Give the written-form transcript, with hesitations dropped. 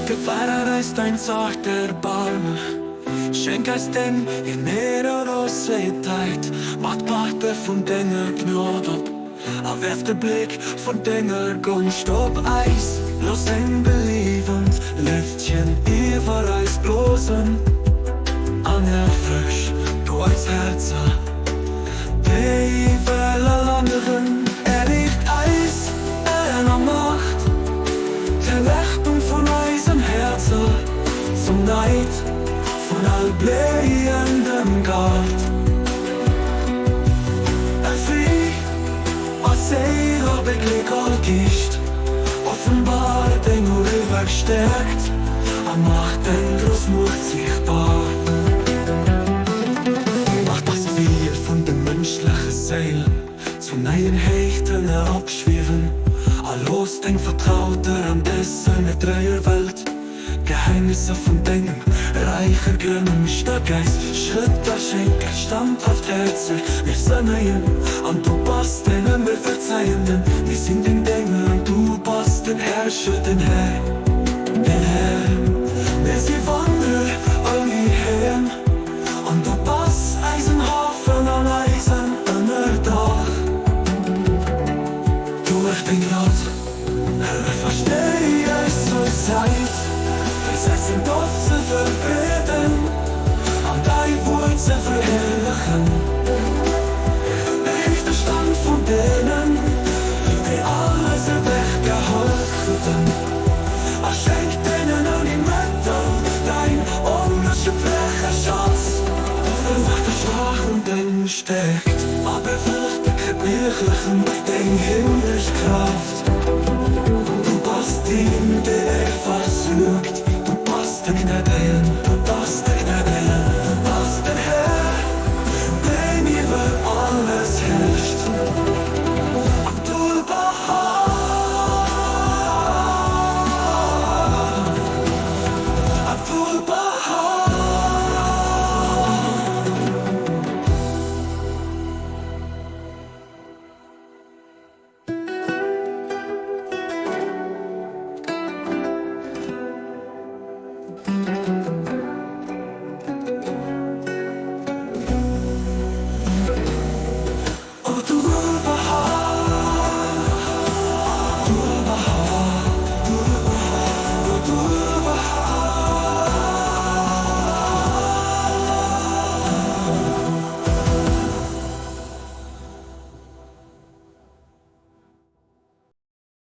Gewahre eis dein zacht Erbarmen, Schenk eis deng Generositeit, Mach d'Parte vun denger Gnod op, A werf de Bléck vun denger Gonscht op eis. Looss eng beliewend Lüftchen iwwer eis blosen, An erfrësch du eis Häerzer, déi well erlangeren. Erliicht eis Änner Macht d'Erlechtung vun eisen Häerzer zum Neid vun all bléiendem Gaart. Erfri eis Séil op e Gléck all Gicht, offenbar deng uewerg Stäerkt a mach deng grouss Muecht sichtbar. Mach dass d'Wiel vun de mënschleche Séil Zu neien Héichten eropschwiewen a looss deng Vertrauter an dëser net-dréier Welt d'Geheimnisser vun dengem Räich ergrënnen. Stärk eis Schrëtt a schenk eis standhaft Häerzer, mir sënnegen an du bass den ëmmer Verzeihenden. Mir sinn deng Dénger an du bass den Herrscher, den Här, den Här. Mir si Wanderer ouni Heem. An du bass eisen Hafen an eisen Ënnerdach. Duerch deng Gnod versteh eis zur Zäit, fir säin Doft ze verbreeden an däi Wuert ze verherrlechen. Erhief de Stand vun deenen, déi alles ewechgeholl kruten, a schenk deenen ouni Mëttel däin onbeschreifleche Schatz. Vermach de Schwaachen deng Stäerkt a bewirk de Gebrechlechen deng himmlesch Kraaft. Du bass deen, dee versuergt, du bass de Gnädege.